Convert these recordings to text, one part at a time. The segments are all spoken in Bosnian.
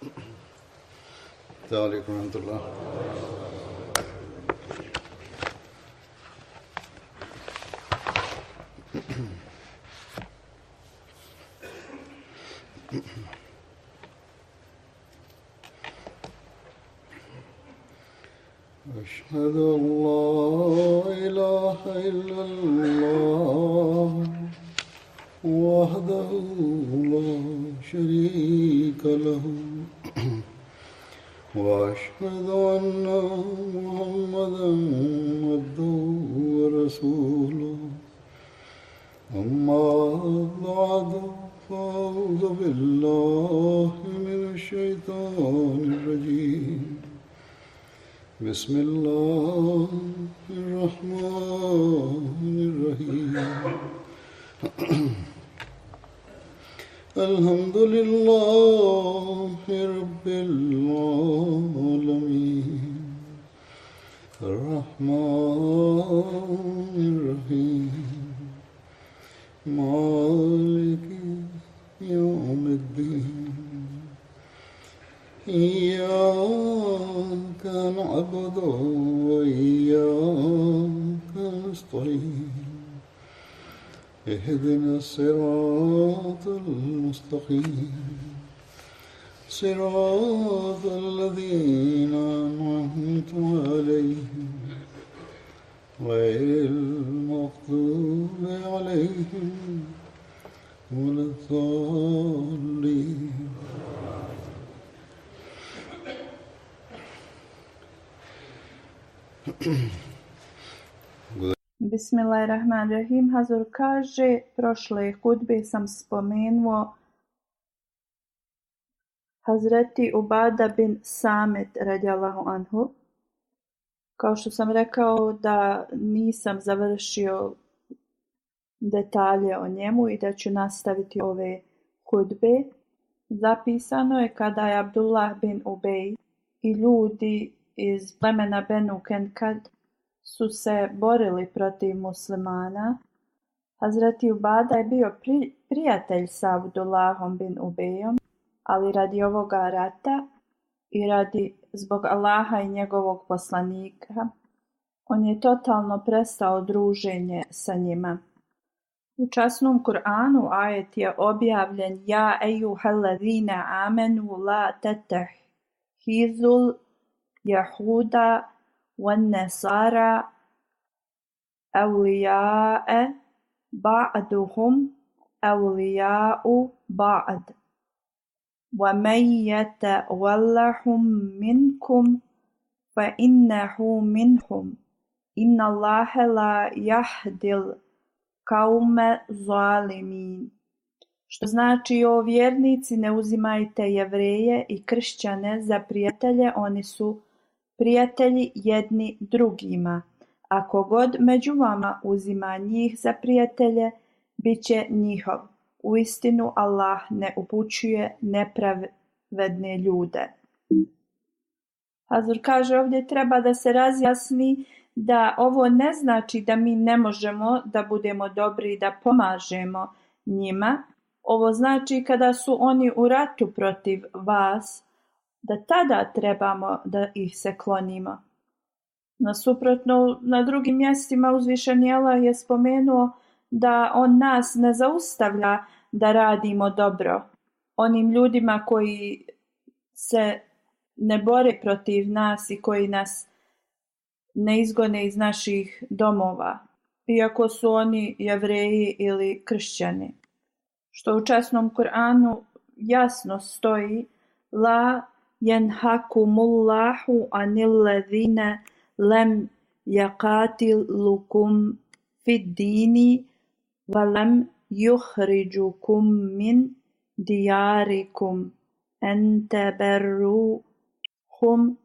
السلام عليكم ورحمة الله. أشهد أن لا إله إلا الله وحده لا شريك له وأشهد أن محمدا عبده ورسوله أما بعد فأعوذ بالله من الشيطان الرجيم بسم الله الرحمن الرحيم الحمد لله رب العالمين الرحمن الرحيم مالك يوم الدين إياك نعبد وإياك نستعين اهدنا الصراط المستقيم صراط الذين أنعمت عليهم غير المغضوب عليهم ولا الضالين. Bismillahirrahmanirrahim. Hazur kaže, prošle hudbe sam spomenuo Hazreti Ubada bin Samet radijallahu anhu. Kao što sam rekao da nisam završio detalje o njemu i da ću nastaviti ove hudbe. Zapisano je kada je Abdullah bin Ubej i ljudi iz plemena Benu Kenkad su se borili protiv muslimana. Hazreti Ubada je bio prijatelj sa Abdullahom bin Ubejom, ali radi ovoga rata i zbog Allaha i njegovog poslanika, on je totalno prestao druženje sa njima. U časnom Kur'anu ajet je objavljen: Ja ejuhallazina amenu la tetahizul jahuda wan nasara awliya'a ba'duhum awliya'u ba'd wa man yatawallahum minkum fa innahu minhum inna Allaha la yahdil qaume zalimin. Što znači: o vjernici, ne uzimajte Jevreje i kršćane za prijatelje, oni su prijatelji jedni drugima. Ako god među vama uzima njih za prijatelje, bit će njihov. Uistinu Allah ne upućuje nepravedne ljude. Hazur kaže, ovdje treba da se razjasni da ovo ne znači da mi ne možemo da budemo dobri i da pomažemo njima. Ovo znači kada su oni u ratu protiv vas, da tada trebamo da ih se klonimo. Nasuprotno, na drugim mjestima uzvišeni Allah je spomenuo da on nas ne zaustavlja da radimo dobro. Onim ljudima koji se ne bore protiv nas i koji nas ne izgone iz naših domova, iako su oni Jevreji ili kršćani. Što u časnom Kur'anu jasno stoji: La yanhakumullahu anil ladhina lam yaqatilukum fid dini wa lam yukhrijukum min diyarikum an tabarruhum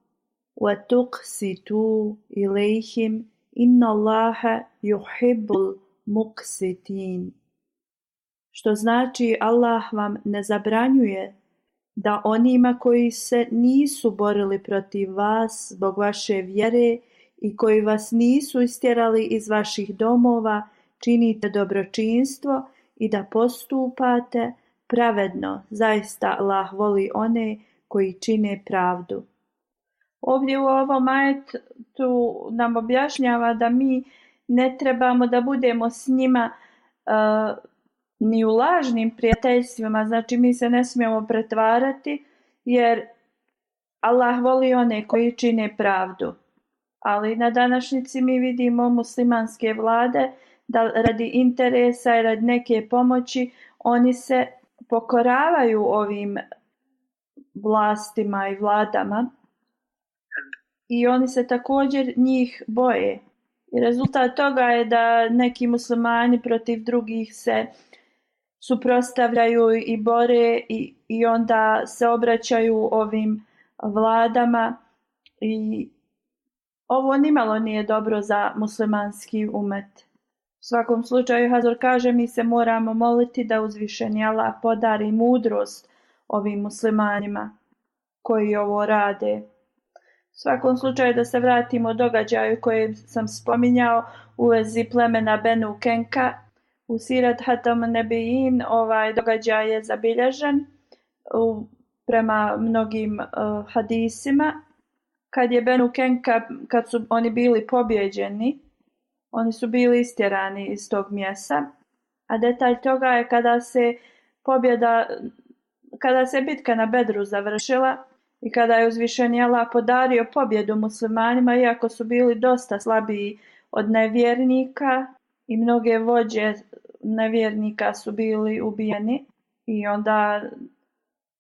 wa tuqsitu ilayhim inna Allaha yuhibbul muqsitin. Što znači, Allah vam ne zabranjuje da onima koji se nisu borili protiv vas zbog vaše vjere i koji vas nisu istjerali iz vaših domova, činite dobročinstvo i da postupate pravedno. Zaista Allah voli one koji čine pravdu. Ovdje u ovom ajetu nam objašnjava da mi ne trebamo da budemo s njima ni u lažnim prijateljstvima, znači mi se ne smijemo pretvarati jer Allah voli one koji čine pravdu. Ali na današnjici mi vidimo muslimanske vlade da radi interesa i radi neke pomoći oni se pokoravaju ovim vlastima i vladama i oni se također njih boje. I rezultat toga je da neki muslimani protiv drugih se suprotstavljaju i bore i onda se obraćaju ovim vladama i ovo nimalo nije dobro za muslimanski umet. U svakom slučaju Hazor kaže mi se moramo moliti da uzvišeni Allah podari mudrost ovim muslimanima koji ovo rade. U svakom slučaju da se vratimo događaju koje sam spominjao u vezi plemena Benu Kenka. U Sirat Hatam Nebiin ovaj događaj je zabilježen prema mnogim hadisima. Kad je Benu Kenka, kad su oni bili pobjeđeni, oni su bili istjerani iz tog mjesta. A detalj toga je kada se bitka na Bedru završila i kada je uzvišeni Allah podario pobjedu muslimanima, iako su bili dosta slabiji od nevjernika i mnoge vođe nevjernika su bili ubijeni i onda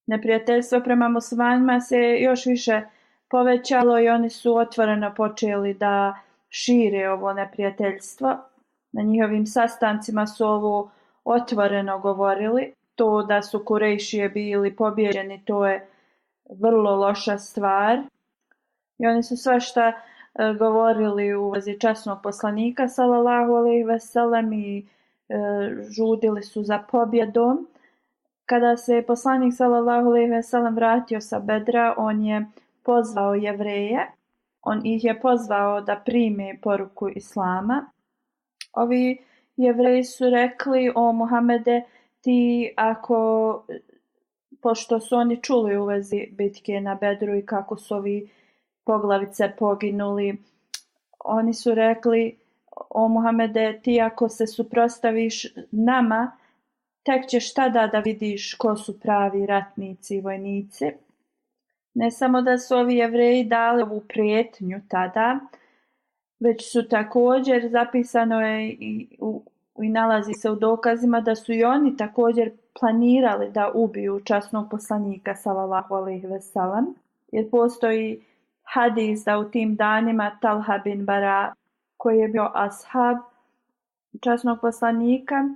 neprijateljstvo prema muslimanima se još više povećalo i oni su otvoreno počeli da šire ovo neprijateljstvo. Na njihovim sastancima su ovo otvoreno govorili. To da su Kurejšije bili pobjeđeni, to je vrlo loša stvar. I oni su svašta govorili u vezi časnog poslanika sallallahu alejhi ve sellem i žudili su za pobjedom. Kada se poslanik sallallahu alejhi ve sellem vratio sa Bedra, on je pozvao Jevreje. On ih je pozvao da prime poruku Islama. Ovi Jevreji su rekli: o Muhammede, ti pošto su oni čuli u vezi bitke na Bedru i kako su ovi poglavice poginuli, oni su rekli: o Muhammede, ti ako se suprotstaviš nama, tek ćeš tada da vidiš ko su pravi ratnici i vojnici. Ne samo da su ovi Jevreji dali ovu prijetnju tada, već su također, zapisano je i nalazi se u dokazima, da su i oni također planirali da ubiju časnog poslanika sallallahu alejhi ve sellem, jer postoji hadis da u tim danima Talha bin Bara, koji je bio ashab časnog poslanika,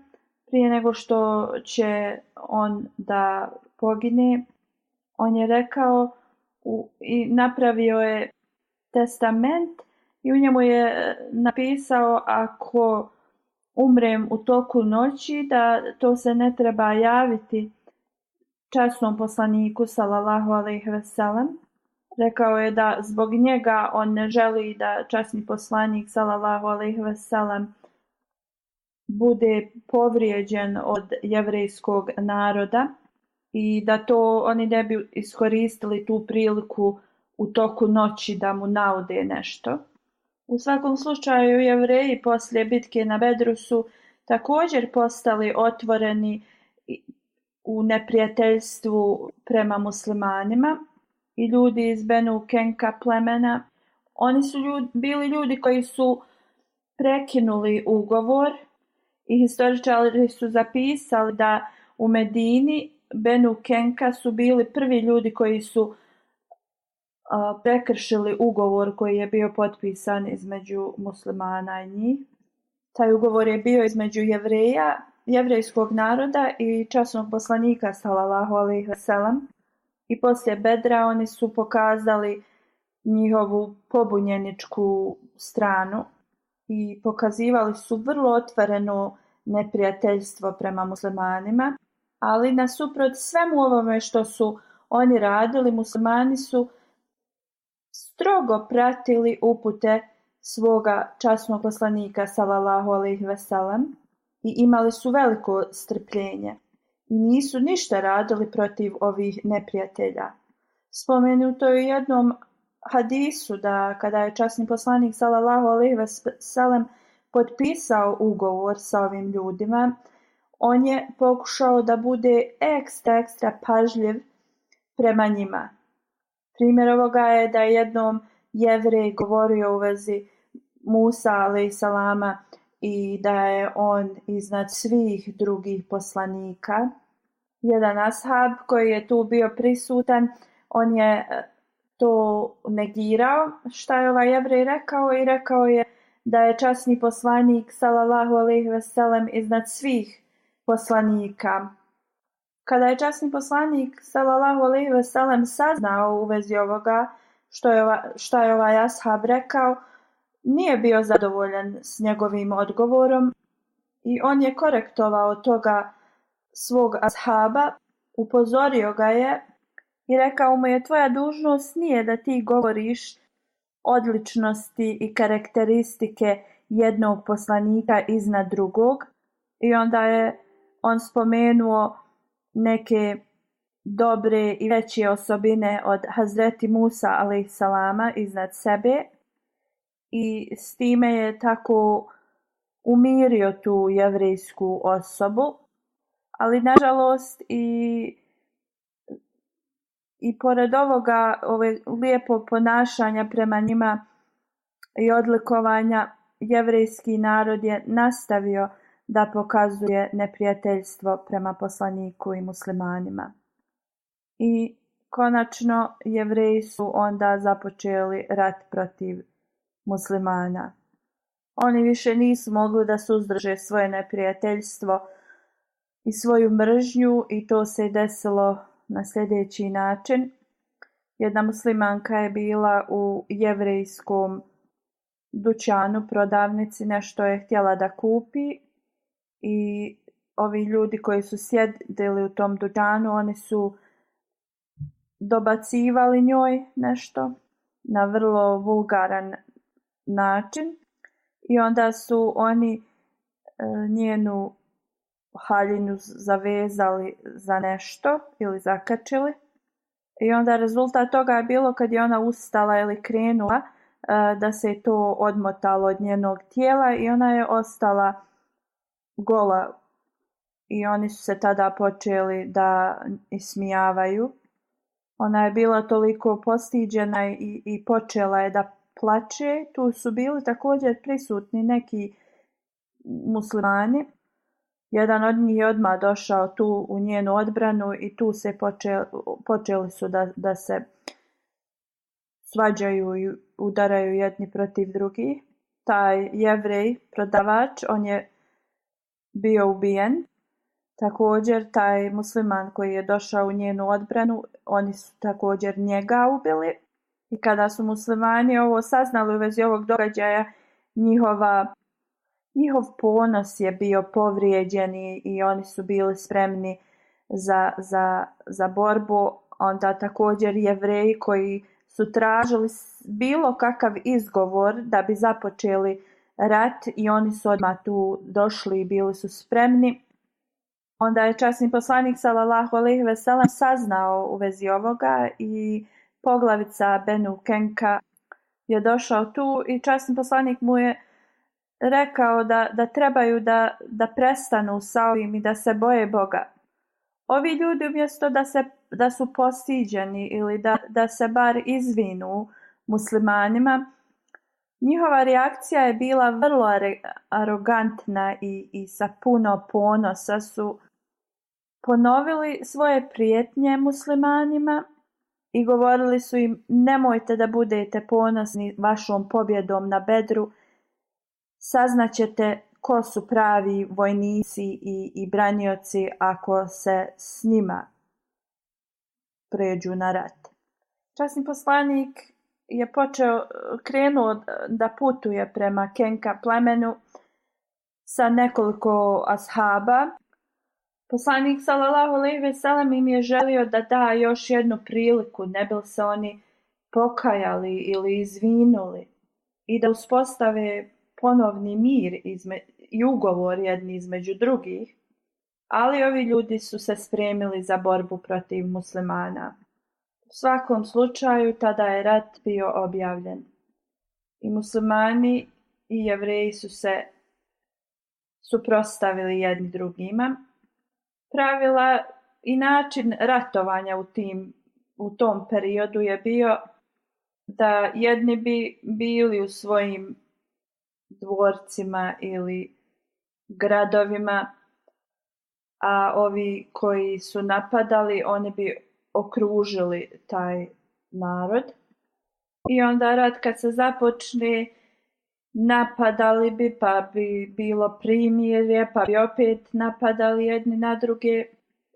prije nego što će on da pogine, on je rekao i napravio je testament i u njemu je napisao: ako umrem u toku noći, da to se ne treba javiti časnom poslaniku sallallahu alejhi ve sellem. Rekao je da zbog njega on ne želi da časni poslanik sallallahu alejhi ve sellem bude povrijeđen od jevrejskog naroda i da to oni ne bi iskoristili tu priliku u toku noći da mu naude nešto. U svakom slučaju Jevreji poslije bitke na Bedru su također postali otvoreni u neprijateljstvu prema muslimanima i ljudi iz Benu Kenka plemena. Oni su bili ljudi koji su prekinuli ugovor i historičari su zapisali da u Medini Benu Kenka su bili prvi ljudi koji su prekršili ugovor koji je bio potpisan između muslimana i njih. Taj ugovor je bio između Jevreja, jevrejskog naroda i časnog poslanika sallallahu alejhi ve sellem. I poslije Bedra oni su pokazali njihovu pobunjeničku stranu i pokazivali su vrlo otvoreno neprijateljstvo prema muslimanima, ali nasuprot svemu ovome što su oni radili, muslimani su strogo pratili upute svoga časnog poslanika sallallahu alejhi ve sellem i imali su veliko strpljenje i nisu ništa radili protiv ovih neprijatelja. Spomenuto je u jednom hadisu da kada je časni poslanik sallallahu alejhi ve sellem potpisao ugovor sa ovim ljudima, on je pokušao da bude ekstra pažljiv prema njima. Primjer ovoga je da je jednom Jevrej govorio u vezi Musa alejselama i da je on iznad svih drugih poslanika. Jedan ashab koji je tu bio prisutan, on je to negirao šta je ovaj Jevrej rekao i rekao je da je časni poslanik sallallahu alejhi ve sellem iznad svih poslanika. Kada je časni poslanik sallallahu alejhi ve sellem saznao u vezi ovoga što je ovaj ashab rekao, nije bio zadovoljan s njegovim odgovorom i on je korektovao toga svog ashaba, upozorio ga je i rekao mu je: tvoja dužnost nije da ti govoriš odličnosti i karakteristike jednog poslanika iznad drugog. I onda je on spomenuo neke dobre i veće osobine od Hazreti Musa alejselama iznad sebe i s time je tako umirio tu jevrejsku osobu. Ali nažalost i pored ovoga, lijepog ponašanja prema njima i odlikovanja, jevrejski narod je nastavio da pokazuje neprijateljstvo prema poslaniku i muslimanima. I konačno Jevreji su onda započeli rat protiv muslimana. Oni više nisu mogli da suzdrže svoje neprijateljstvo i svoju mržnju i to se desilo na sljedeći način. Jedna muslimanka je bila u jevrejskom dućanu, prodavnici, nešto je htjela da kupi i ovi ljudi koji su sjedili u tom dućanu, oni su dobacivali njoj nešto na vrlo vulgaran način i onda su oni njenu haljinu zavezali za nešto ili zakačili i onda rezultat toga je bilo kad je ona ustala ili krenula da se to odmotalo od njenog tijela i ona je ostala gola i oni su se tada počeli da ismijavaju. Ona je bila toliko postiđena i počela je da plače. Tu su bili također prisutni neki muslimani. Jedan od njih je odmah došao tu u njenu odbranu i tu se počeli su da se svađaju i udaraju jedni protiv drugih. Taj Jevrej, prodavač, on je bio ubijen. Također taj musliman koji je došao u njenu odbranu, oni su također njega ubili. I kada su muslimani ovo saznali u vezi ovog događaja, njihov ponos je bio povrijeđen i oni su bili spremni za borbu. Onda također Jevreji koji su tražili bilo kakav izgovor da bi započeli rat i oni su odmah tu došli i bili su spremni. Onda je časni poslanik sallallahu alejhi ve sellem saznao u vezi ovoga i poglavica Benu Kenka je došao tu i časni poslanik mu je rekao da trebaju da prestanu sa ovim i da se boje Boga. Ovi ljudi umjesto da su postiđeni ili da se bar izvinu muslimanima, njihova reakcija je bila vrlo arogantna i sa puno ponosa su ponovili svoje prijetnje muslimanima i govorili su im: nemojte da budete ponosni vašom pobjedom na Bedru, saznaćete ko su pravi vojnici i branioci ako se s njima pređu na rat. Časni poslanik je krenuo da putuje prema Kenka plemenu sa nekoliko ashaba. Poslanik sallallahu alejhi ve sellem im je želio da da još jednu priliku, ne bi se oni pokajali ili izvinuli i da uspostave ponovni mir i ugovor jedni između drugih, ali ovi ljudi su se spremili za borbu protiv muslimana. U svakom slučaju tada je rat bio objavljen. I muslimani i Jevreji su se suprotstavili jedni drugima. Pravila i način ratovanja u tom periodu je bio da jedni bi bili u svojim dvorcima ili gradovima, a ovi koji su napadali, oni bi okružili taj narod. I onda rat kad se započne, napadali bi, pa bi bilo primirje, pa bi opet napadali jedni na druge.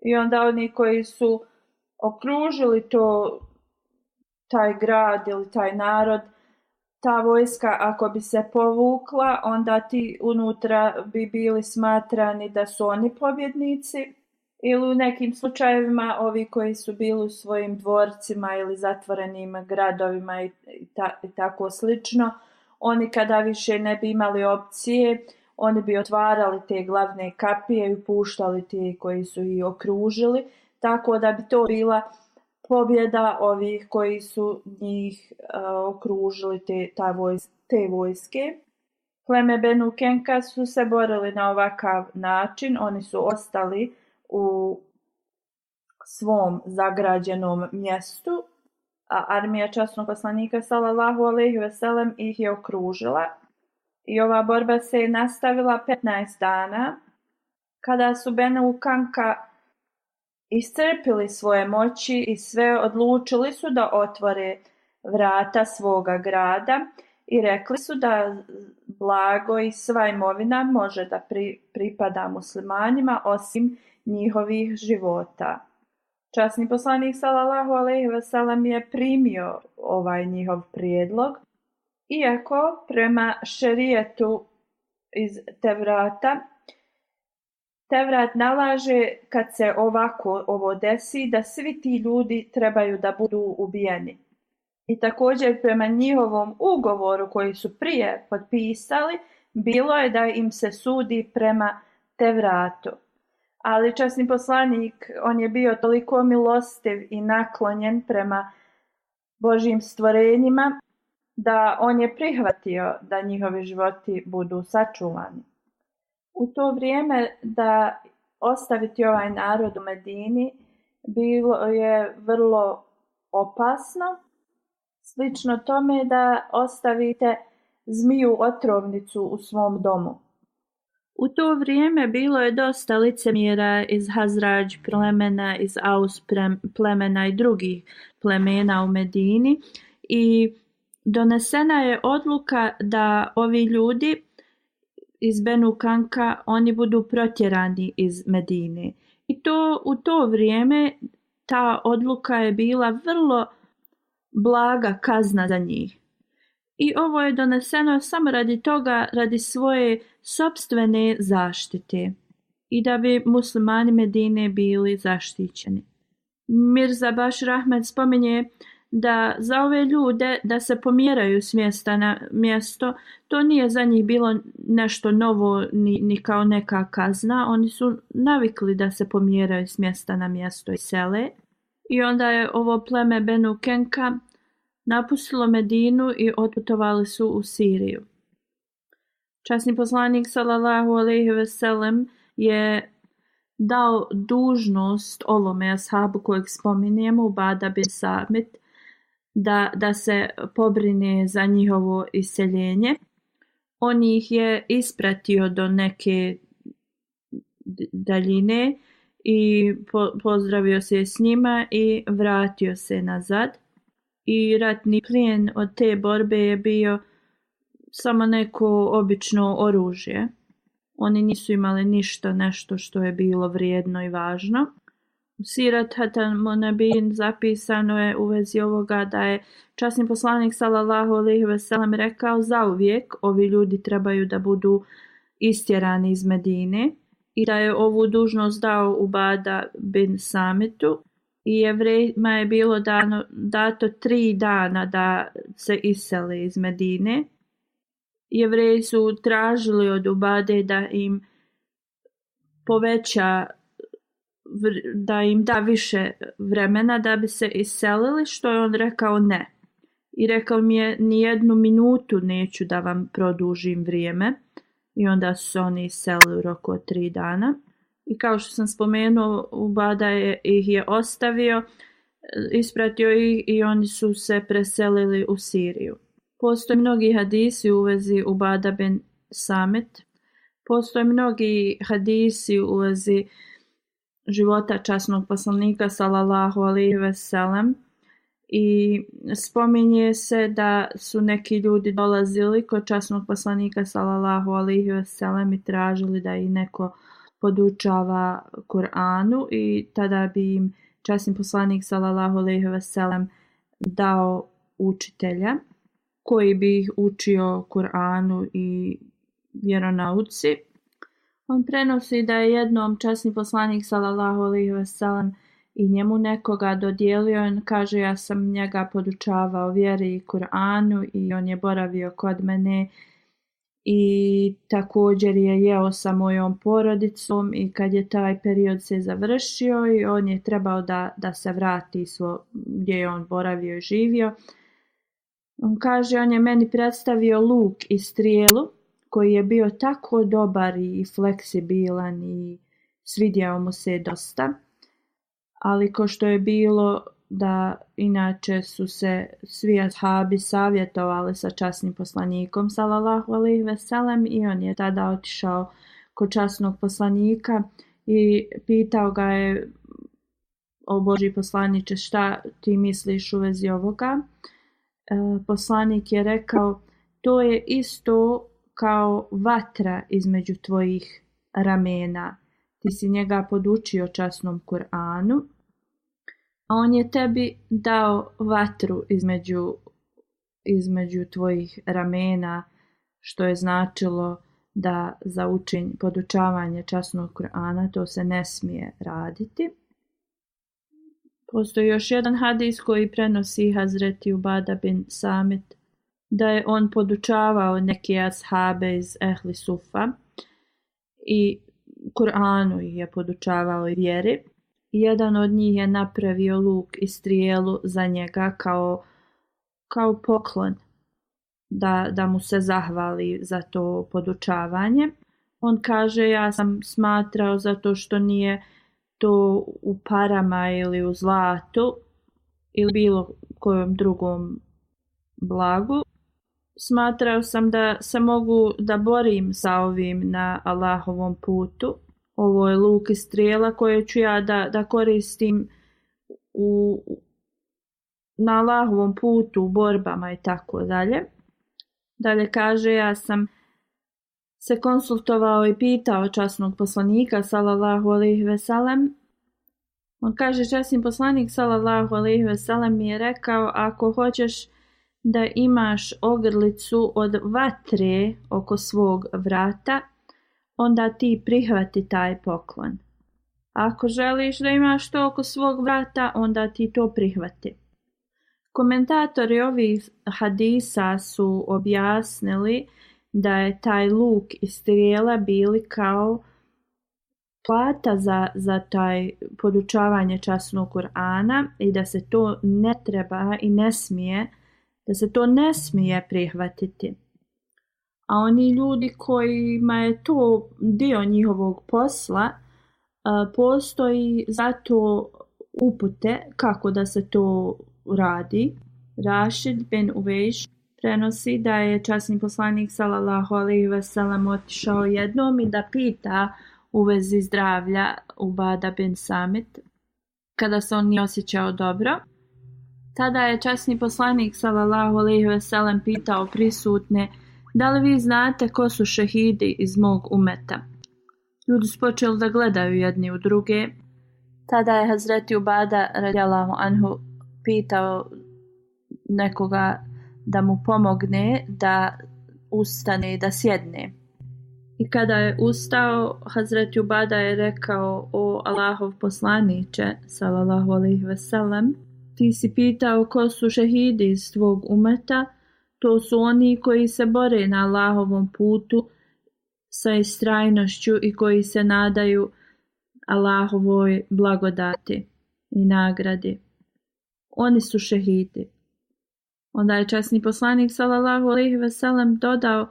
I onda oni koji su okružili taj grad ili taj narod, ta vojska ako bi se povukla, onda ti unutra bi bili smatrani da su oni pobjednici. Ili u nekim slučajevima ovi koji su bili u svojim dvorcima ili zatvorenim gradovima i tako slično, oni kada više ne bi imali opcije, oni bi otvarali te glavne kapije i puštali te koji su ih okružili, tako da bi to bila pobjeda ovih koji su njih okružili te vojske. Pleme Benu Kenka su se borili na ovakav način, oni su ostali u svom zagrađenom mjestu, a armija časnog poslanika sallallahu alejhi ve sellem ih je okružila. I ova borba se je nastavila 15 dana. Kada su Benu Kenka iscrpili svoje moći i sve, odlučili su da otvore vrata svoga grada i rekli su da blago i sva imovina može da pripada muslimanima osim njihovih života. Časni poslanik sallallahu alejhi ve sellem je primio ovaj njihov prijedlog, iako prema šerijetu iz Tevrata, Tevrat nalaže kad se ovako ovo desi da svi ti ljudi trebaju da budu ubijeni. I također prema njihovom ugovoru koji su prije potpisali, bilo je da im se sudi prema Tevratu. Ali časni poslanik, on je bio toliko milostiv i naklonjen prema Božjim stvorenjima, da on je prihvatio da njihovi životi budu sačuvani. U to vrijeme da ostaviti ovaj narod u Medini bilo je vrlo opasno, slično tome da ostavite zmiju otrovnicu u svom domu. U to vrijeme bilo je dosta licemjera iz Hazradž plemena, iz Aus plemena i drugih plemena u Medini i donesena je odluka da ovi ljudi iz Benu Kenka, oni budu protjerani iz Medine. I u to vrijeme ta odluka je bila vrlo blaga kazna za njih. I ovo je doneseno samo radi toga, radi svoje sopstvene zaštite i da bi muslimani Medine bili zaštićeni. Mirza Bashir Ahmed spominje da za ove ljude da se pomjeraju s mjesta na mjesto, to nije za njih bilo nešto novo ni kao neka kazna. Oni su navikli da se pomjeraju s mjesta na mjesto i sele. I onda je ovo pleme Benu Kenka napustilo Medinu i otputovali su u Siriju. Časni poslanik sallallahu alejhi ve sellem je dao dužnost ovome ashabu kojeg spominjemo, Ubada bin Samit, da se pobrine za njihovo iseljenje. On ih je ispratio do neke daljine i pozdravio se s njima i vratio se nazad. I ratni plijen od te borbe je bio samo neko obično oružje. Oni nisu imali nešto što je bilo vrijedno i važno. U Sirat Hatam Nabin zapisano je u vezi ovoga da je časni poslanik sallallahu alejhi ve sellem rekao: zauvijek ovi ljudi trebaju da budu istjerani iz Medine, i da je ovu dužnost dao Ubada bin Samitu. I Jevrejima je bilo dato 3 dana da se isele iz Medine. Jevreji su tražili od Ubade da im poveća da im da više vremena da bi se iselili, što je on rekao ne. I rekao mi je, ni jednu minutu neću da vam produžim vrijeme. I onda su se oni iselili u roku od 3 dana. I kao što sam spomenuo, Ubada ih je ostavio, ispratio ih i oni su se preselili u Siriju. Postoje mnogi hadisi u vezi Ubada bin Samit. Postoje mnogi hadisi u vezi života časnog poslanika sallallahu alejhi ve sellem i spominje se da su neki ljudi dolazili kod časnog poslanika sallallahu alejhi ve sellem i tražili da ih neko podučava Kur'anu i tada bi im časni poslanik sallallahu alejhi ve sellem dao učitelja koji bi ih učio Kur'anu i vjeronauci. On prenosi da je jednom časni poslanik sallallahu alejhi ve sellem i njemu nekoga dodijelio. On kaže, ja sam njega podučavao vjeri i Kur'anu i on je boravio kod mene i također je jeo sa mojom porodicom i kad je taj period se završio i on je trebao da se vrati gdje je on boravio i živio. On kaže, on je meni predstavio luk i strijelu koji je bio tako dobar i fleksibilan i svidjao mu se dosta. Ali ko što je bilo da inače su se svi ashabi savjetovali sa časnim poslanikom sallallahu alejhi ve sellem i on je tada otišao kod časnog poslanika i pitao ga je, o Božji poslaniče, šta ti misliš u vezi ovoga? Poslanik je rekao, to je isto kao vatra između tvojih ramena. Ti si njega podučio časnom Kur'anu, a on je tebi dao vatru između tvojih ramena, što je značilo da za podučavanje časnog Kur'ana to se ne smije raditi. Postoji još jedan hadis koji prenosi Hazreti Ubada bin Samit, da je on podučavao neke ashabe iz Ehli Sufa i Kur'anu ih je podučavao i vjeri. Jedan od njih je napravio luk i strijelu za njega kao poklon da mu se zahvali za to podučavanje. On kaže, ja sam smatrao zato što nije to u parama ili u zlatu ili bilo kojom drugom blagu. Smatrao sam da se mogu da borim sa ovim na Allahovom putu. Ovo je luk i strijela koje ću ja da koristim na Allahovom putu, u borbama i tako dalje. Dalje kaže, ja sam se konsultovao i pitao časnog poslanika sallallahu alejhi ve sellem. On kaže, časni poslanik sallallahu alejhi ve sellem mi je rekao, ako hoćeš da imaš ogrlicu od vatre oko svog vrata, onda ti prihvati taj poklon. Ako želiš da imaš to oko svog vrata, onda ti to prihvati. Komentatori ovih hadisa su objasnili da je taj luk i strijela bili kao plata za taj podučavanje časnog Kur'ana i da se to ne treba i ne smije, da se to ne smije prihvatiti. A oni ljudi kojima je to dio njihovog posla, postoji zato upute kako da se to radi. Rašid bin Uvejš prenosi da je časni poslanik sallallahu alejhi ve sellem otišao jednom i da pita u vezi zdravlja Ubada bin Samit kada se on nije osjećao dobro. Tada je časni poslanik sallallahu alejhi ve sellem pitao prisutne, da li vi znate ko su šehidi iz mog umeta? Ljudi su počeli da gledaju jedni u druge. Tada je Hazreti Ubada radijallahu anhu pitao nekoga da mu pomogne da ustane i da sjedne. I kada je ustao, Hazreti Ubada je rekao, o Allahov poslaniče sallallahu alejhi ve sellem, ti si pitao ko su šehidi iz tvog umeta, to su oni koji se bore na Allahovom putu sa istrajnošću i koji se nadaju Allahovoj blagodati i nagradi. Oni su šehidi. Onda je časni poslanik sallallahu alejhi ve sellem dodao: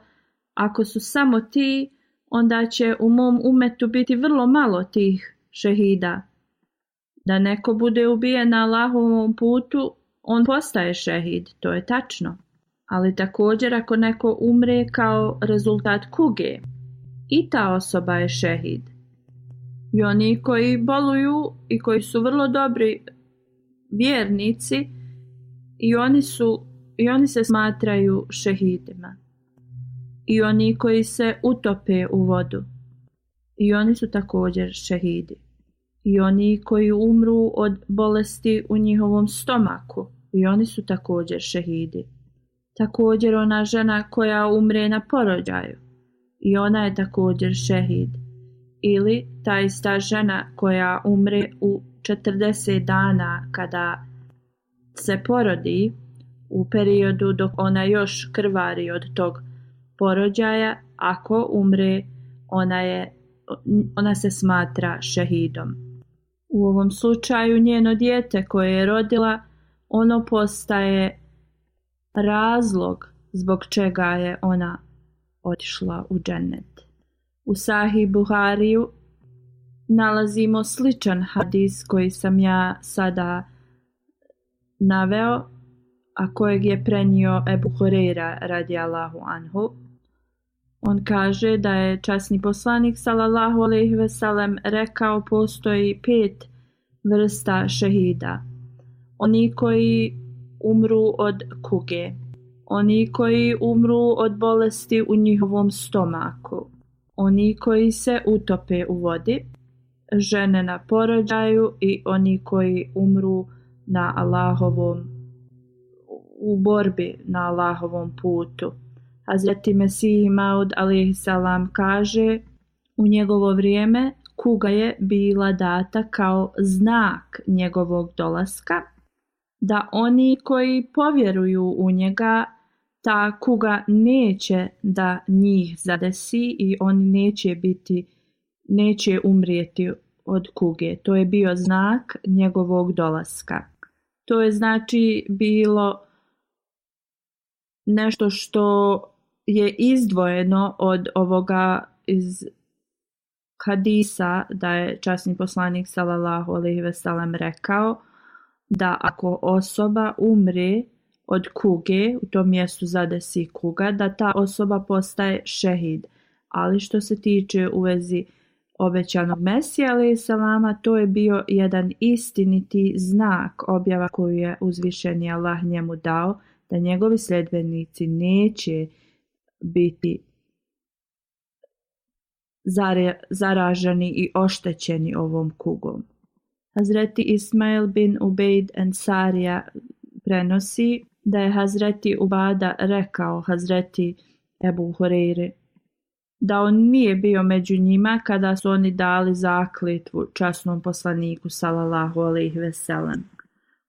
ako su samo ti, onda će u mom umetu biti vrlo malo tih šehida. Da neko bude ubijen na Allahovom putu, on postaje šehid, to je tačno. Ali također ako neko umre kao rezultat kuge, i ta osoba je šehid. I oni koji boluju i koji su vrlo dobri vjernici, i oni se smatraju šehidima. I oni koji se utope u vodu, i oni su također šehidi. I oni koji umru od bolesti u njihovom stomaku, i oni su također šehidi. Također ona žena koja umre na porođaju, i ona je također šehid. Ili ta ista žena koja umre u 40 dana kada se porodi, u periodu dok ona još krvari od tog porođaja, ako umre, ona se smatra šehidom. U ovom slučaju njeno dijete koje je rodila, ono postaje razlog zbog čega je ona otišla u džennet. U Sahih Buhariju nalazimo sličan hadis koji sam ja sada naveo, a kojeg je prenio Ebu Hurejra radijallahu anhu. On kaže da je časni poslanik sallallahu alejhi ve sellem rekao: postoji 5 vrsta šehida. Oni koji umru od kuge, oni koji umru od bolesti u njihovom stomaku, oni koji se utope u vodi, žene na porođaju i oni koji umru u borbi na Allahovom putu. Hazreti Mesih Maud alejhi salam kaže: u njegovo vrijeme kuga je bila data kao znak njegovog dolaska, da oni koji povjeruju u njega, ta kuga neće da njih zadesi i oni neće umrijeti od kuge. To je bio znak njegovog dolaska. To je znači bilo nešto što je izdvojeno od ovoga iz hadisa, da je časni poslanik sallallahu alejhi ve sellem rekao da ako osoba umre od kuge, u tom mjestu zadesi kuga, da ta osoba postaje šehid. Ali što se tiče u vezi obećanog Mesija alejhi salama, to je bio jedan istiniti znak, objava koju je uzvišeni Allah njemu dao, da njegovi sljedbenici neće biti zaraženi i oštećeni ovom kugom. Hazreti Ismail bin Ubejd Ensarija prenosi da je Hazreti Ubada rekao Hazreti Ebu Hurejri da on nije bio među njima kada su oni dali zakletvu časnom poslaniku sallallahu alejhi ve sellem.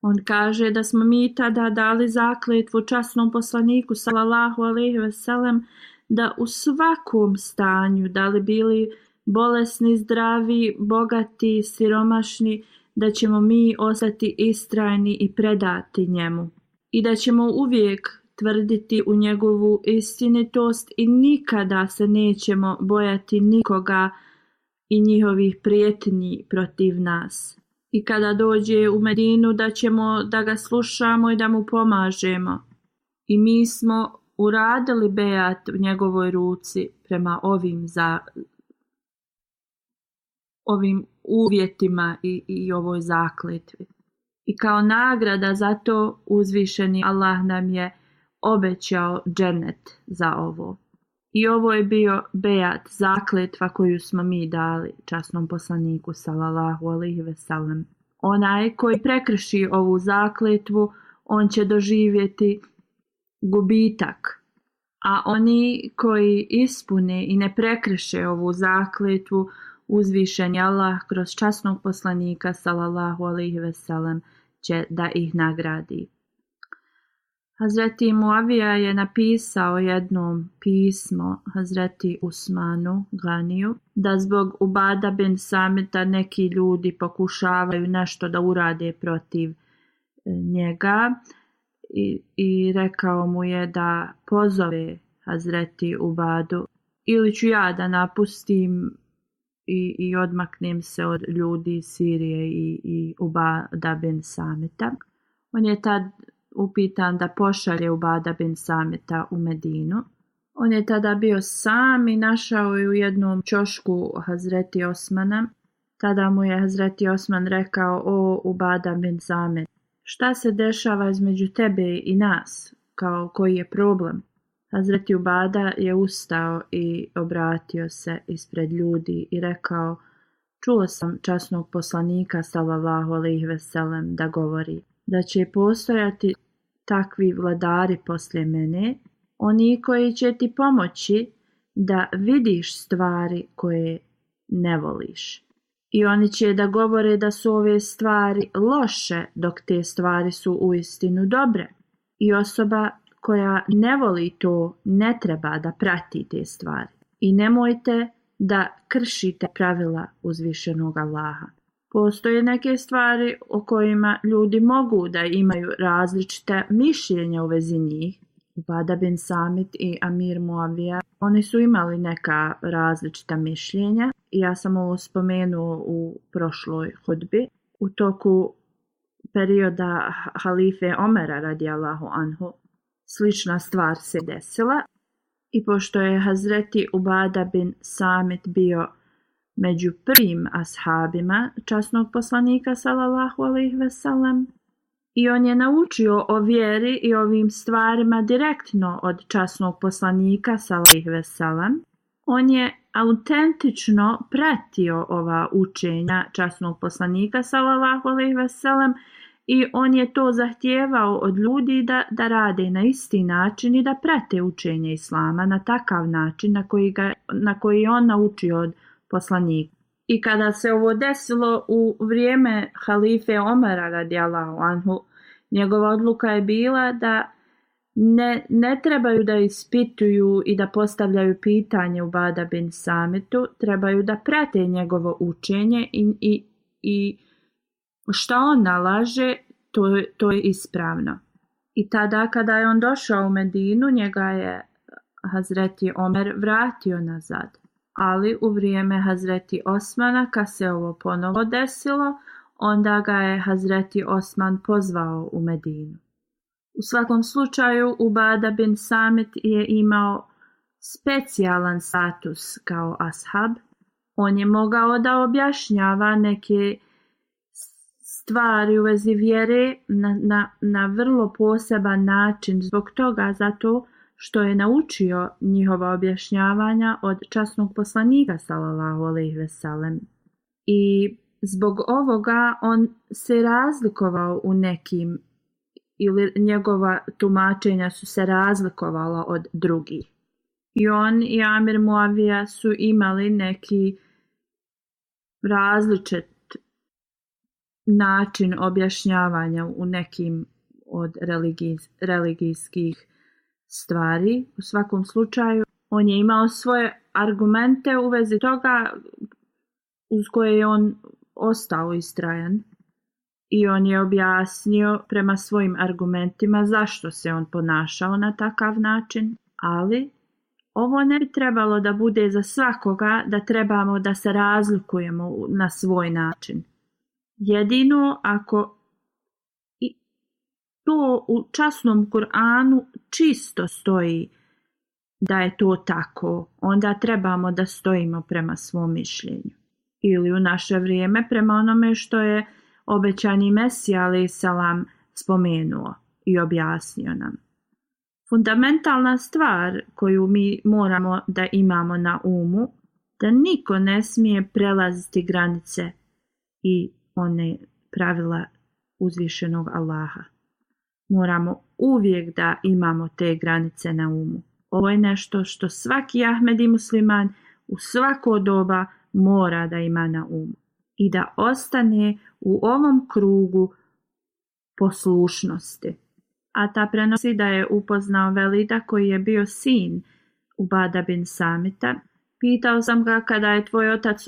On kaže da smo mi tada dali zakletvu časnom poslaniku sallallahu alejhi ve sellem da u svakom stanju, da li bili bolesni, zdravi, bogati, siromašni, da ćemo mi ostati istrajni i predati njemu i da ćemo uvijek tvrditi u njegovu istinitost i nikada se nećemo bojati nikoga i njihovih prijetnji protiv nas. I kada dođe u Medinu da ćemo da ga slušamo i da mu pomažemo. I mi smo uradili bejat u njegovoj ruci prema ovim uvjetima i ovoj zakletvi. I kao nagrada za to uzvišeni Allah nam je obećao džennet za ovo. I ovo je bio bejat, zakletva koju smo mi dali časnom poslaniku sallallahu alejhi ve sellem. Onaj koji prekrši ovu zakletvu, on će doživjeti gubitak. A oni koji ispune i ne prekrše ovu zakletvu, uzvišen je Allah kroz časnog poslanika sallallahu alejhi ve sellem će da ih nagradi. Hazreti Muavija je napisao jednom pismo Hazreti Usmanu Ganiju da zbog Ubada bin Samita neki ljudi pokušavaju nešto da urade protiv njega i rekao mu je da pozove Hazreti Ubadu ili ću ja da napustim i odmaknem se od ljudi Sirije i Ubada bin Samita. On je tad upitan da pošalje Ubada bin Samita u Medinu. On je tada bio sam i našao je u jednom ćošku Hazreti Osmana. Tada mu je Hazreti Osman rekao: o Ubada bin Samit, šta se dešava između tebe i nas? Koji je problem? Hazreti Ubada je ustao i obratio se ispred ljudi i rekao: čuo sam časnog poslanika sallallahu alejhi ve sellem da govori da će postojati takvi vladari poslije mene, oni koji će ti pomoći da vidiš stvari koje ne voliš. I oni će da govore da su ove stvari loše, dok te stvari su uistinu dobre. I osoba koja ne voli to ne treba da prati te stvari. I nemojte da kršite pravila uzvišenog Allaha. Postoje neke stvari o kojima ljudi mogu da imaju različite mišljenja u vezi njih. Ubada bin Samit i Amir Muavija, oni su imali neka različita mišljenja. Ja sam ovo spomenuo u prošloj hudbi. U toku perioda halife Omera radijallahu anhu slična stvar se desila. I pošto je Hazreti Ubada bin Samit bio među prvim ashabima časnog poslanika sallallahu alejhi ve sellem i on je naučio o vjeri i ovim stvarima direktno od časnog poslanika sallallahu alejhi ve sellem, on je autentično pratio ova učenja časnog poslanika sallallahu alejhi ve sellem i on je to zahtijevao od ljudi da rade na isti način i da prate učenje Islama na takav način na koji je on naučio od poslanika. I kada se ovo desilo u vrijeme halife Omara radijallahu anhu, njegova odluka je bila da ne trebaju da ispituju i da postavljaju pitanje Ubada bin Samitu, trebaju da prate njegovo učenje i šta on nalaže, to je ispravno. I tada kada je on došao u Medinu, njega je Hazreti Omer vratio nazad. Ali u vrijeme Hazreti Osmana, kad se ovo ponovo desilo, onda ga je Hazreti Osman pozvao u Medinu. U svakom slučaju, Ubada bin Samit je imao specijalan status kao ashab. On je mogao da objašnjava neke stvari u vezi vjere na vrlo poseban način, zbog toga zato što je naučio njihova objašnjavanja od časnog poslanika sallallahu alejhi ve sellem. I zbog ovoga on se razlikovao u nekim, ili njegova tumačenja su se razlikovala od drugih. I on i Amir Muavija su imali neki različit način objašnjavanja u nekim od religijskih stvari. U svakom slučaju, on je imao svoje argumente u vezi toga uz koje je on ostao istrajan. I on je objasnio prema svojim argumentima zašto se on ponašao na takav način. Ali ovo ne bi trebalo da bude za svakoga da trebamo da se razlikujemo na svoj način. Jedino ako to u časnom Kur'anu čisto stoji da je to tako, onda trebamo da stojimo prema svom mišljenju. Ili u naše vrijeme prema onome što je obećani Mesija alejhi selam spomenuo i objasnio nam. Fundamentalna stvar koju mi moramo da imamo na umu, da niko ne smije prelaziti granice i one pravila uzvišenog Allaha. Moramo uvijek da imamo te granice na umu. Ovo je nešto što svaki Ahmedi musliman u svako doba mora da ima na umu i da ostane u ovom krugu poslušnosti. a ta prenosi da je upoznao Velida koji je bio sin Ubada bin Samita. Pitao sam ga kada je tvoj otac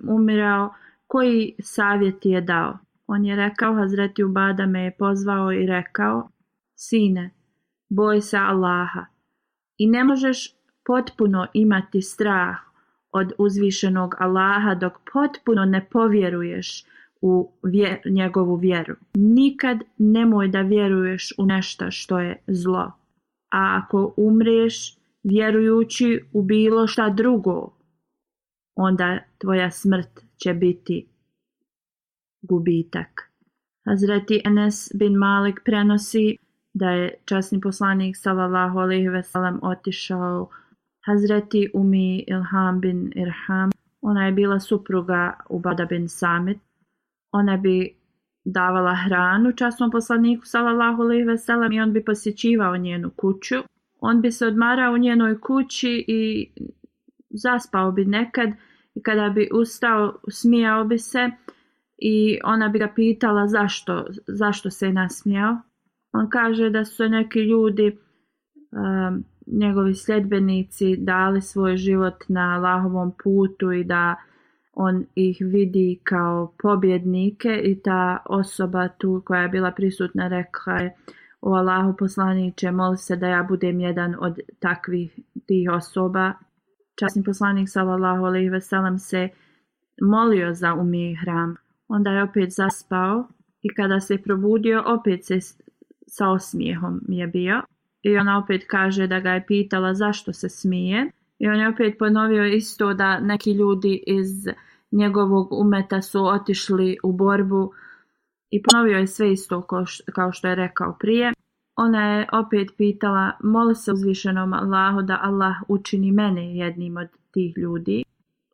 umirao, koji savjet ti je dao? On je rekao, Hazreti Ubada me je pozvao i rekao, sine, boj se Allaha i ne možeš potpuno imati strah od uzvišenog Allaha dok potpuno ne povjeruješ u njegovu vjeru. Nikad nemoj da vjeruješ u nešto što je zlo. A ako umriješ vjerujući u bilo šta drugo, onda tvoja smrt će biti gubitak. Hazreti Enes bin Malik prenosi da je časni poslanik sallallahu alejhi ve sellem otišao Hazreti Umi Ilham bin Irham. Ona je bila supruga Ubada bin Samit. Ona bi davala hranu časnom poslaniku sallallahu alejhi ve sellem i on bi posjećivao njenu kuću. On bi se odmarao u njenoj kući i zaspao bi nekad i kada bi ustao smijao bi se i ona bi ga pitala zašto se je nasmijao. On kaže da su neki ljudi, njegovi sljedbenici, dali svoj život na Allahovom putu i da on ih vidi kao pobjednike i ta osoba tu koja je bila prisutna rekla je, o Allahu poslaniče, moli se da ja budem jedan od tih osoba. Časni poslanik sallallahu alejhi ve sellem se molio za Umi Hram. Onda je opet zaspao i kada se probudio opet se sa osmijehom je bio. I ona opet kaže da ga je pitala zašto se smije. I on je opet ponovio isto da neki ljudi iz njegovog umeta su otišli u borbu i ponovio je sve isto kao što je rekao prije. Ona je opet pitala, moli se uzvišenom Allahu da Allah učini mene jednim od tih ljudi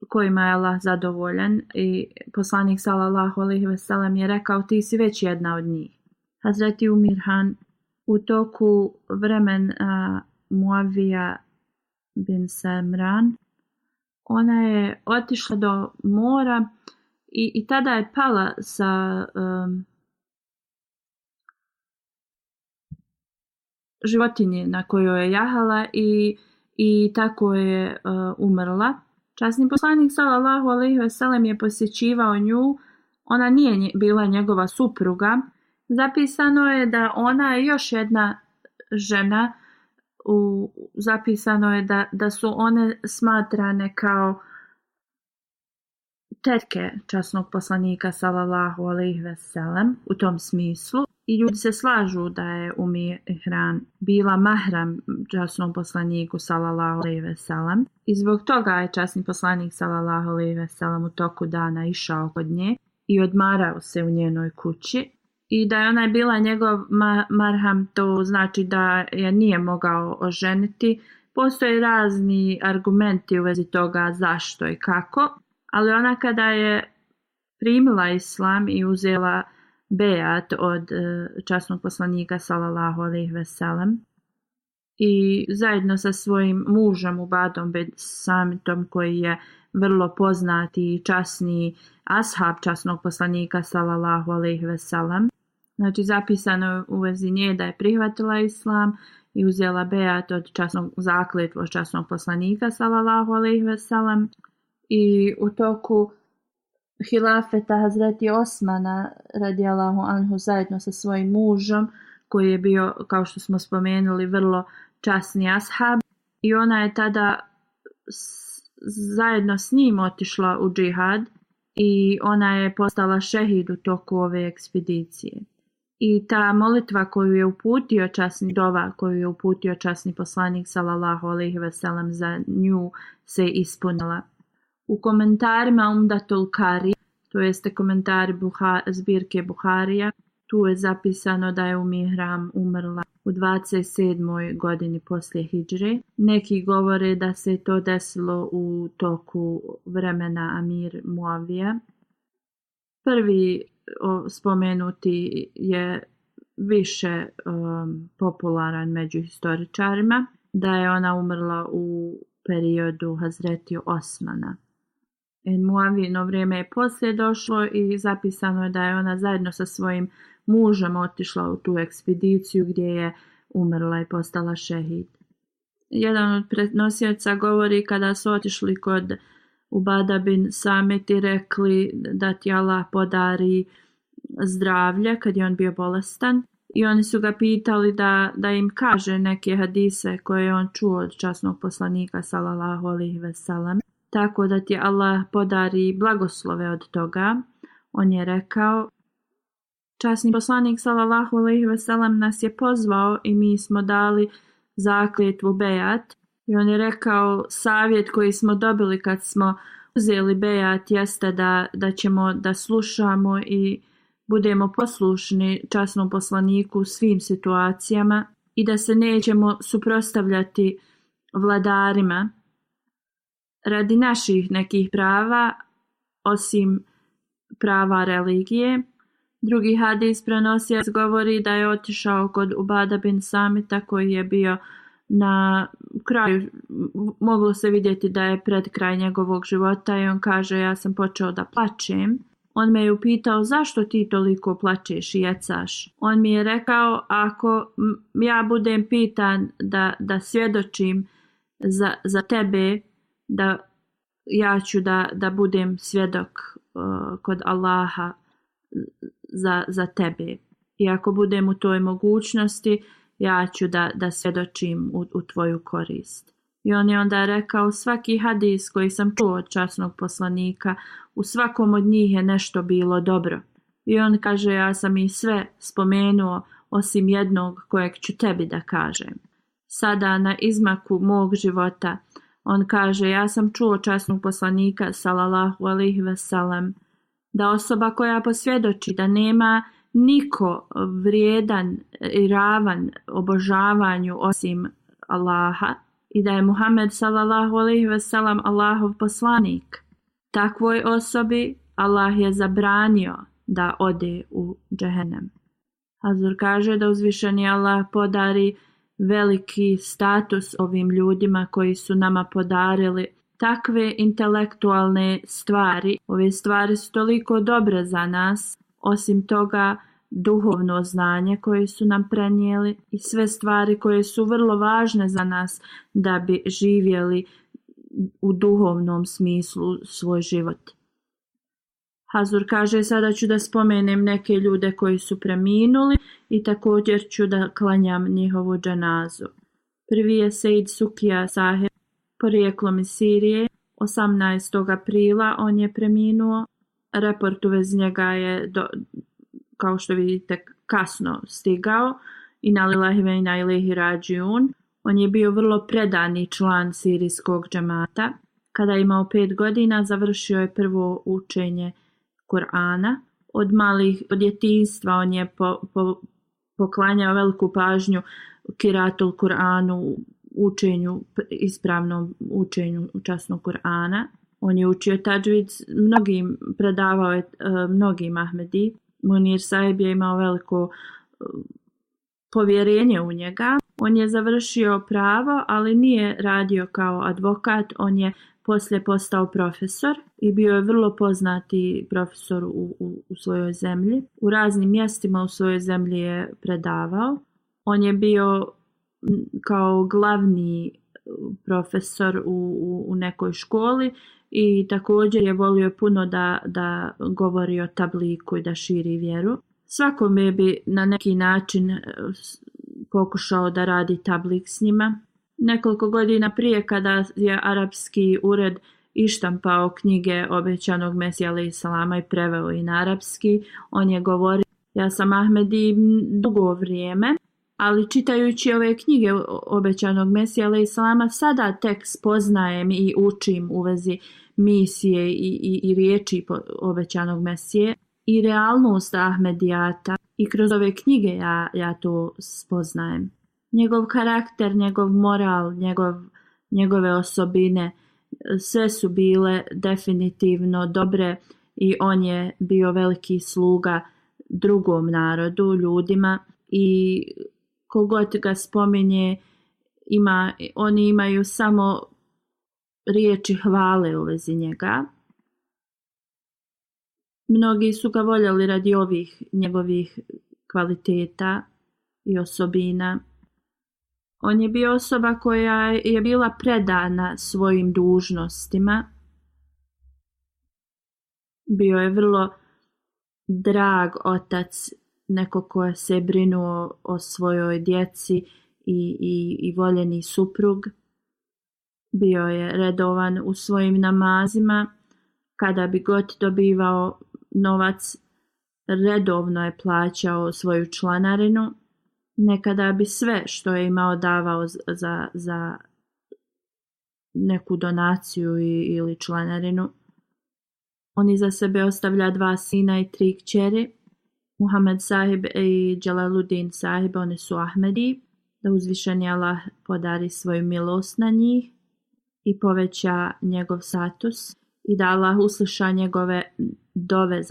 kojima je Allah zadovoljan i poslanik sallallahu alejhi ve sellem je rekao, ti si već jedna od njih. Hazreti Umirhan u toku vremena Muavija bin Samran, ona je otišla do mora i tada je pala sa životinje na kojoj je jahala i tako je umrla. Časni poslanik sallallahu alejhi ve sellem je posjećivao nju. Ona nije bila njegova supruga. Zapisano je da ona je još jedna žena. Zapisano je da su one smatrane kao tetke časnog poslanika sallallahu alejhi ve sellem u tom smislu. I ljudi se slažu da je Umi Ihran bila mahram časnom poslaniku sallallahu alejhi ve sellem. I zbog toga je časni poslanik sallallahu alejhi ve sellem u toku dana išao kod nje i odmarao se u njenoj kući. I da je ona bila njegov marham, to znači da je nije mogao oženiti. Postoje razni argumenti u vezi toga zašto i kako. Ali ona kada je primila islam i uzela bejat od časnog poslanika sallallahu alejhi ve sellem i zajedno sa svojim mužem Ubadom bin Samitom koji je vrlo poznati i časni ashab časnog poslanika sallallahu alejhi ve sellem. Znači zapisano u vezi nje da je prihvatila islam i uzela bejat od zakletvu od časnog poslanika sallallahu alejhi ve sellem. I u toku hilafeta Hazreti Osmana radijallahu anhu zajedno sa svojim mužem koji je bio, kao što smo spomenuli, vrlo časni ashab i ona je tada zajedno s njim otišla u džihad i ona je postala šehid u toku ove ekspedicije. I ta molitva koju je uputio časni poslanik sallallahu alejhi ve sellem za nju se ispunila. U komentarima Umdatul Kari, to jeste komentari zbirke Buharija, tu je zapisano da je Umi Hram umrla u 27. godini poslije hidžre. Neki govore da se to desilo u toku vremena Amir Muavija. Prvi spomenuti je više popularan među historičarima, da je ona umrla u periodu Hazreti Osmana. Muavino vrijeme je poslije došlo i zapisano je da je ona zajedno sa svojim mužem otišla u tu ekspediciju gdje je umrla i postala šehid. Jedan od prenosioca govori kada su otišli kod Ubada bin Samit i rekli da ti Allah podari zdravlje kad je on bio bolestan. I oni su ga pitali da im kaže neke hadise koje je on čuo od časnog poslanika sallallahu alejhi ve sellem. Tako da ti Allah podari blagoslove od toga. On je rekao, časni poslanik sallallahu alejhi ve sellem nas je pozvao i mi smo dali zakletvu bejat. I on je rekao, savjet koji smo dobili kad smo uzeli bejat jeste da ćemo da slušamo i budemo poslušni časnom poslaniku u svim situacijama i da se nećemo suprotstavljati vladarima radi naših nekih prava osim prava religije. Drugi hadis prenosilac govori da je otišao kod Ubada bin Samita koji je bio na kraju, moglo se vidjeti da je pred kraj njegovog života i on kaže, ja sam počeo da plačem. On me je upitao, zašto ti toliko plačeš i jecaš? On mi je rekao, ako ja budem pitan da svjedočim za tebe, da ja ću da budem svjedok kod Allaha za tebe. I ako budem u toj mogućnosti, ja ću da svjedočim u tvoju korist. I on je onda rekao, svaki hadis koji sam čuo od časnog poslanika, u svakom od njih je nešto bilo dobro. I on kaže, ja sam ih sve spomenuo osim jednog kojeg ću tebi da kažem. Sada na izmaku mog života, on kaže, ja sam čuo časnog poslanika sallallahu alejhi ve sellem da osoba koja posvjedoči da nema niko vrijedan i ravan obožavanju osim Allaha i da je Muhammed sallallahu alejhi ve sellem Allahov poslanik, takvoj osobi Allah je zabranio da ode u džehennem. Hazur kaže da uzvišeni Allah podari veliki status ovim ljudima koji su nama podarili takve intelektualne stvari. Ove stvari su toliko dobre za nas, osim toga duhovno znanje koje su nam prenijeli i sve stvari koje su vrlo važne za nas da bi živjeli u duhovnom smislu svoj život. Hazur kaže, sada ću da spomenem neke ljude koji su preminuli i također ću da klanjam njihovu dženazu. Prvi je Sejd Sukija Saheb, porijeklom iz Sirije, 18. aprila on je preminuo. Report u vezi njega je, kao što vidite, kasno stigao. Inna lillahi ve inna ilaihi rađiun. On je bio vrlo predani član sirijskog džemata. Kada je imao 5 godina, završio je prvo učenje Kur'ana. Od djetinjstva on je poklanjao veliku pažnju kiratul Kur'anu, učenju, ispravnom učenju časnog Kur'ana. On je učio tadžvid, predavao je mnogim Ahmedi. Munir Sahib je imao veliko povjerenje u njega. On je završio pravo, ali nije radio kao advokat. On je poslije postao profesor i bio je vrlo poznati profesor u svojoj zemlji. U raznim mjestima u svojoj zemlji je predavao. On je bio kao glavni profesor u nekoj školi i također je volio puno da govori o tabliku i da širi vjeru. Svakome bi na neki način pokušao da radi tablik s njima. Nekoliko godina prije, kada je arapski ured ištampao knjige obećanog Mesija alejhi selama i preveo i na arapski, on je govorio, ja sam Ahmedi dugo vrijeme, ali čitajući ove knjige obećanog Mesija alejhi selama sada tek spoznajem i učim u vezi misije i riječi obećanog Mesije i realnost Ahmedijata i kroz ove knjige ja to spoznajem. Njegov karakter, njegov moral, njegove osobine, sve su bile definitivno dobre i on je bio veliki sluga drugom narodu, ljudima i kogod ga spominje, oni imaju samo riječi hvale u vezi njega. Mnogi su ga voljeli radi ovih njegovih kvaliteta i osobina. On je bio osoba koja je bila predana svojim dužnostima. Bio je vrlo drag otac, neko ko se brinuo o svojoj djeci i voljeni suprug. Bio je redovan u svojim namazima. Kada bi god dobivao novac, redovno je plaćao svoju članarinu. Nekada bi sve što je imao davao za neku donaciju ili članarinu. On iza sebe ostavlja 2 sina i 3 kćeri. Muhammed sahib i Jalaluddin sahib, oni su Ahmedi. Da uzvišeni Allah podari svoju milost na njih i poveća njegov status i da Allah usliša njegove dove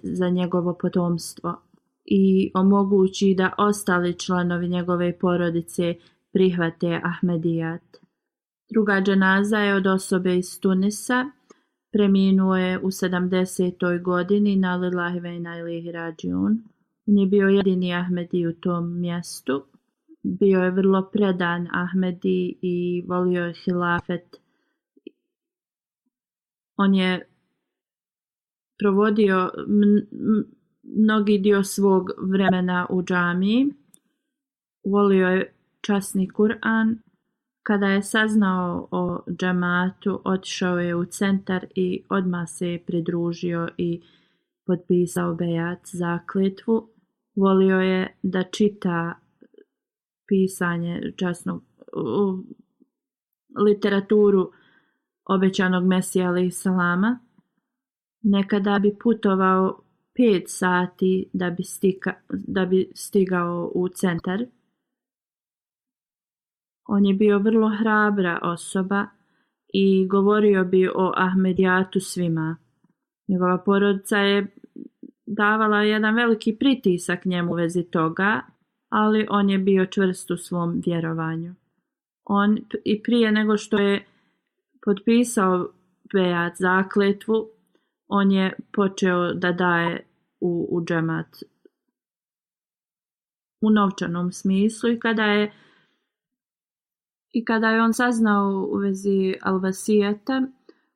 za njegovo potomstvo i omogući da ostali članovi njegove porodice prihvate Ahmedijat. Druga dženaza je od osobe iz Tunisa. Preminuo je u 70. godini, na lillahi ve inna ilaihi rađiun. On je bio jedini Ahmedi u tom mjestu. Bio je vrlo predan Ahmedi i volio je hilafet. On je provodio mnogi dio svog vremena u džamiji. Volio je časni Kur'an. Kada je saznao o džamatu, otišao je u centar i odmah se je pridružio i potpisao bejat, zakletvu. Volio je da čita pisanje časnog, literaturu obećanog Mesija alejhi salama. Nekada bi putovao 5 sati da bi stigao u centar. On je bio vrlo hrabra osoba i govorio bi o Ahmedijatu svima. Njegova porodica je davala jedan veliki pritisak njemu u vezi toga, ali on je bio čvrst u svom vjerovanju. On i prije nego što je potpisao bejat, zakletvu, on je počeo da daje u džemat u novčanom smislu i kada je on saznao u vezi al-vasijeta,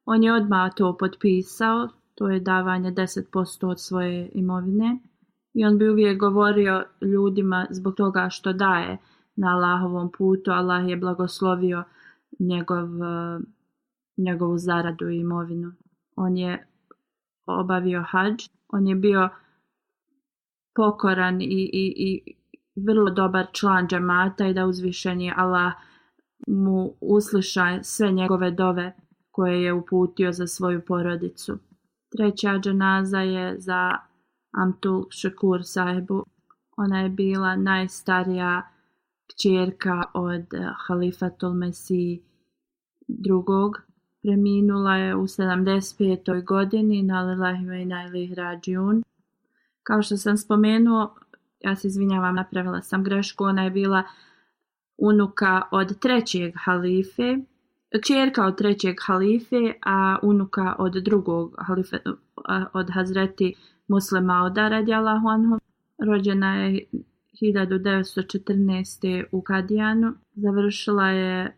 on je odmah to potpisao, to je davanje 10% od svoje imovine. I on bi uvijek govorio ljudima zbog toga što daje na Allahovom putu, Allah je blagoslovio njegovu zaradu i imovinu. On je obavio hadž, on je bio pokoran i vrlo dobar član džemata i da uzvišeni Allah mu usliša sve njegove dove koje je uputio za svoju porodicu. Treća dženaza je za Amtul Shakur sahibu. Ona je najstarija kćerka od Halifatul Mesih II. Preminula je u 75. godini, na lillahi ve inna ilaihi rađiun. Kao što sam spomenuo, ja se izvinjavam, napravila sam grešku, ona je bila unuka od 3. halife, kćerka od 3. halife, a unuka od 2. halife, od Hazreti Muslima Mauda radijallahu anhu. Rođena je 1914. u Kadijanu. Završila je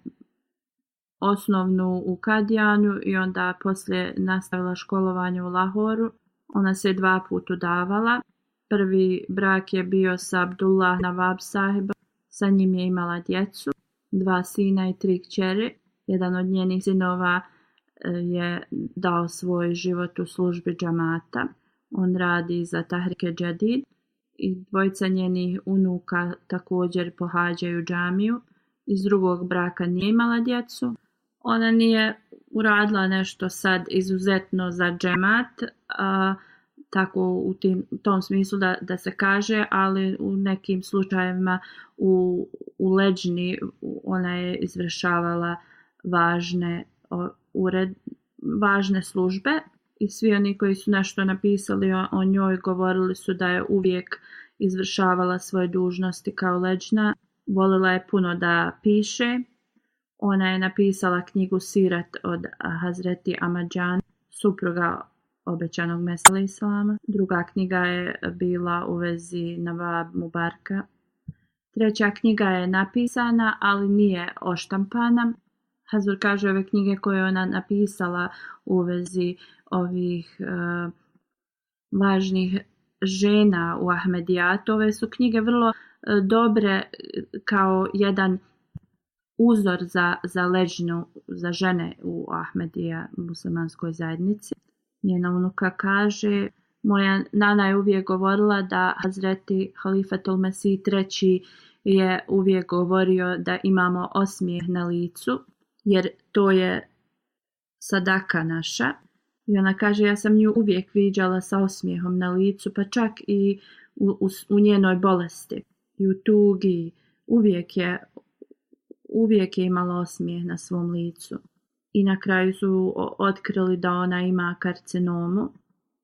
osnovnu u Kadijanu i onda poslije nastavila školovanje u Lahoru. Ona se 2 puta udavala. Prvi brak je bio sa Abdullah Nawab sahiba. Sa njim je imala djecu, 2 sina i 3 kćeri. Jedan od njenih sinova je dao svoj život u službi džamata. On radi za Tahrike Jadid i 2 njenih unuka također pohađaju džamiju. Iz drugog braka nije imala djecu. Ona nije uradila nešto sad izuzetno za džemat, tako u tom smislu da se kaže, ali u nekim slučajevima u leđni ona je izvršavala važne službe i svi oni koji su nešto napisali o njoj govorili su da je uvijek izvršavala svoje dužnosti kao leđna. Volila je puno da piše. Ona je napisala knjigu Sirat od Hazreti Ahmadjan, supruga obećanog Mesija islama. Druga knjiga je bila u vezi Nawab Mubaraka. Treća knjiga je napisana, ali nije oštampana. Hazur kaže ove knjige koje ona napisala u vezi ovih važnih žena u Ahmedijatu. Ove su knjige vrlo dobre kao jedan uzor za leđnu, za žene u Ahmedija muslimanskoj zajednici. Njena unuka kaže, moja nana je uvijek govorila da Hazreti Halifatul Mesih III je uvijek govorio da imamo osmijeh na licu, jer to je sadaka naša. I ona kaže, ja sam nju uvijek viđala sa osmijehom na licu, pa čak i u njenoj bolesti i u tugi. Uvijek je imala osmijeh na svom licu. I na kraju su otkrili da ona ima karcinomu,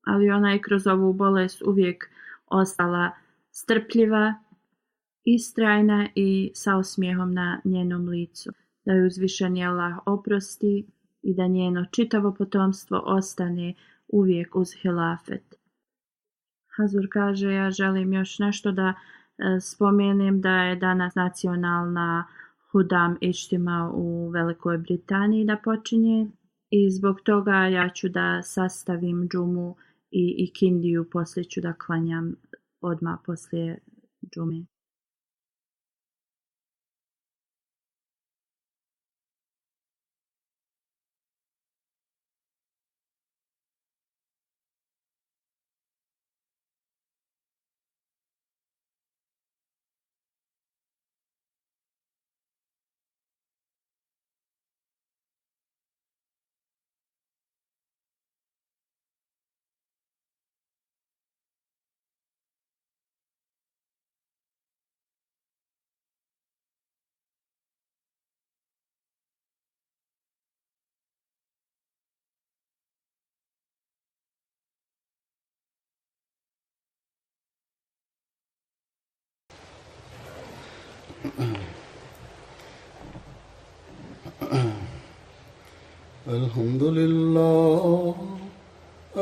ali ona je kroz ovu bolest uvijek ostala strpljiva, istrajna i sa osmijehom na njenom licu. Da ju uzvišeni Allah oprosti i da njeno čitavo potomstvo ostane uvijek uz hilafet. Hazur kaže, ja želim još nešto da spomenem, da je danas nacionalna Hudam Ičtima u Velikoj Britaniji da počinje i zbog toga ja ću da sastavim džumu i kindiju, poslije ću da klanjam odmah poslije džume.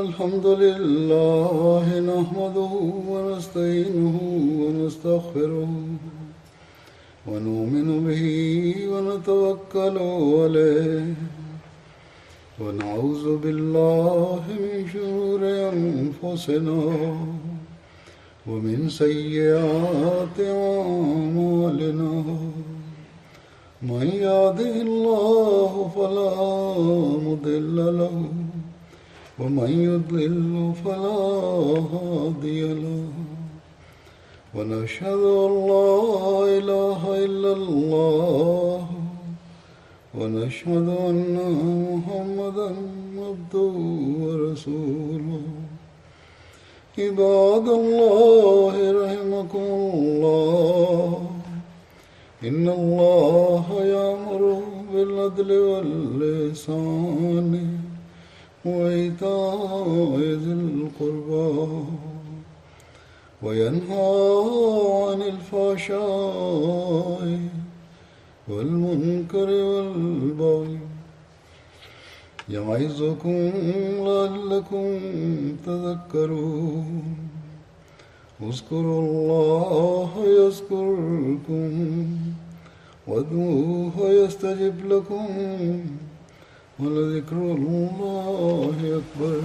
الحمد لله نحمده ونستعينه ونستغفره ونؤمن به ونتوكل عليه ونعوذ بالله من شرور أنفسنا ومن سيئات أعمالنا من يهده الله فلا مضل له ومن يضلل فلا هادي له ونشهد أن لا إله إلا الله ونشهد أن محمدا عبده ورسوله عباد الله رحمكم الله إن الله يأمر بالعدل والإحسان وإيتاء ذي القربى وينهى عن الفحشاء والمنكر والبغي يعظكم لعلكم تذكرون اذكروا الله يذكركم وادعوه يستجب لكم ولذكر الله أكبر.